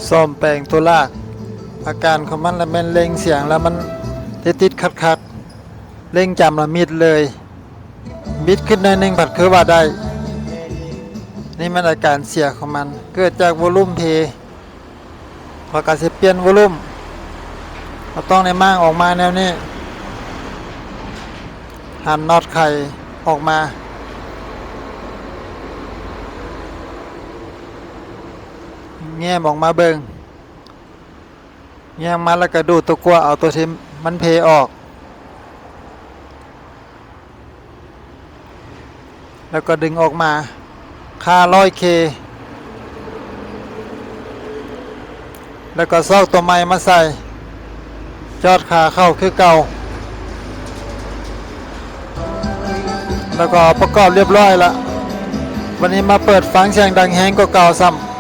ສ້ອມແປງຕົວລາກ. ອາການຂອງມັນລະແມ່ນເລັ່ງສຽງລະມັນຕິດໆຂັດໆ ເລັ່ງຈຳລະມິດເລີຍ. ບິດຂຶ້ນໜ້ອຍໜຶ່ງພັດຄືວ່າໄດ້. ນີ້ແມ່ນອາການເສຍຂອງມັນ ເກີດຈາກໂວລຸ່ມເພ. ເຮົາກະຊິປ່ຽນໂວລຸ່ມ ເຮົາຕ້ອງໄດ້ມ້າງອອກມາແນວນີ້ ຫັນນັອດໄຂອອກມາ ແງມອອກມາເບິ່ງ ແງມມາແລ້ວກະດູດຕົວກົວ ເອົາຕົວທີ່ມັນເພອອກ ແລ້ວກໍດຶງອອກມາ ຄາຮ້ອຍເຄ ແລ້ວກໍຊອກຕົວໃໝ່ມາໃສ່ ຈອດຄາເຂົ້າຄືເກົ່າ ແລ້ວກໍປະກອບລຽບຮ້ອຍລະ. ບັດນີ້ມາເປີດຟັງສຽງດັງແຮງກວ່າເກົ່າຊ້ຳ.